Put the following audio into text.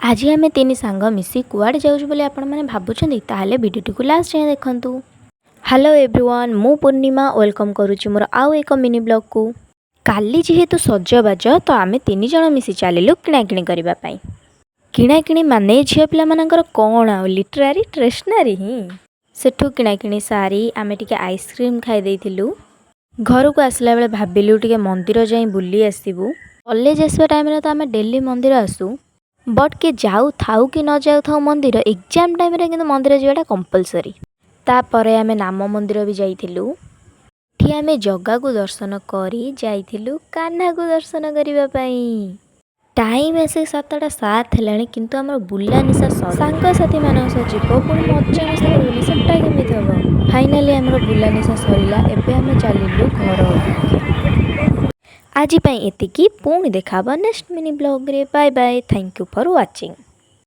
ଆଜି ଆମେ ତିନି ସାଙ୍ଗ ମିଶି କୁଆଡ଼େ ଯାଉଛୁ ବୋଲି ଆପଣମାନେ ଭାବୁଛନ୍ତି? ତାହେଲେ ଭିଡ଼ିଓଟିକୁ ଲାଷ୍ଟ ଯାଏଁ ଦେଖନ୍ତୁ। ହ୍ୟାଲୋ ଏଭ୍ରିୱାନ୍, ମୁଁ ପୂର୍ଣ୍ଣିମା, welcome କରୁଛି ମୋର ଆଉ ଏକ ମିନି ବ୍ଲଗ୍କୁ। କାଲି ଯେହେତୁ ସଜବାଜ, ତ ଆମେ ତିନି ଜଣ ମିଶି ଚାଲିଲୁ କିଣାକିଣି କରିବା ପାଇଁ। କିଣାକିଣି ମାନେ ଝିଅ ପିଲାମାନଙ୍କର କ'ଣ ଆଉ ଲିଟରାଲି ଷ୍ଟେସନାରୀ ହିଁ। ସେଠୁ କିଣାକିଣି ସାରି ଆମେ ଟିକେ ଆଇସ୍କ୍ରିମ୍ ଖାଇ ଦେଇଥିଲୁ। ଘରକୁ ଆସିଲା ବେଳେ ଭାବିଲୁ ଟିକେ ମନ୍ଦିର ଯାଇ ବୁଲି ଆସିବୁ। କଲେଜ ଆସିବା ଟାଇମ୍ରେ ତ ଆମେ ଡେଲି ମନ୍ଦିର ଆସୁ, ବଟ୍ କିଏ ଯାଉଥାଉ କି ନ ଯାଉଥାଉ ମନ୍ଦିର, ଏକ୍ଜାମ୍ ଟାଇମ୍ରେ କିନ୍ତୁ ମନ୍ଦିର ଯିବାଟା କମ୍ପଲସରି। ତାପରେ ଆମେ ନାମ ମନ୍ଦିର ବି ଯାଇଥିଲୁ। ଏଠି ଆମେ ଜଗାକୁ ଦର୍ଶନ କରି ଯାଇଥିଲୁ କାହ୍ନାକୁ ଦର୍ଶନ କରିବା ପାଇଁ। ଟାଇମ୍ ଆସିକି 7:07 ହେଲାଣି, କିନ୍ତୁ ଆମର ବୁଲା ନିଶା। ସାଙ୍ଗସାଥିମାନଙ୍କ ସହ ଯିବ, ପୁଣି ମଜା ମସ୍ତି କରିବନି, ସେଟା କେମିତି ହେବ? ଫାଇନାଲି ଆମର ବୁଲା ନିଶା ସରିଲା। ଏବେ ଆମେ ଚାଲିଲୁ ଘର ଅଭିମୁଖେ। ଆଜି ପାଇଁ ଏତିକି। ପୁଣି ଦେଖା ହେବ ନେକ୍ସଟ ମିନି ବ୍ଲଗ୍ରେ। Bye bye, thank you for watching.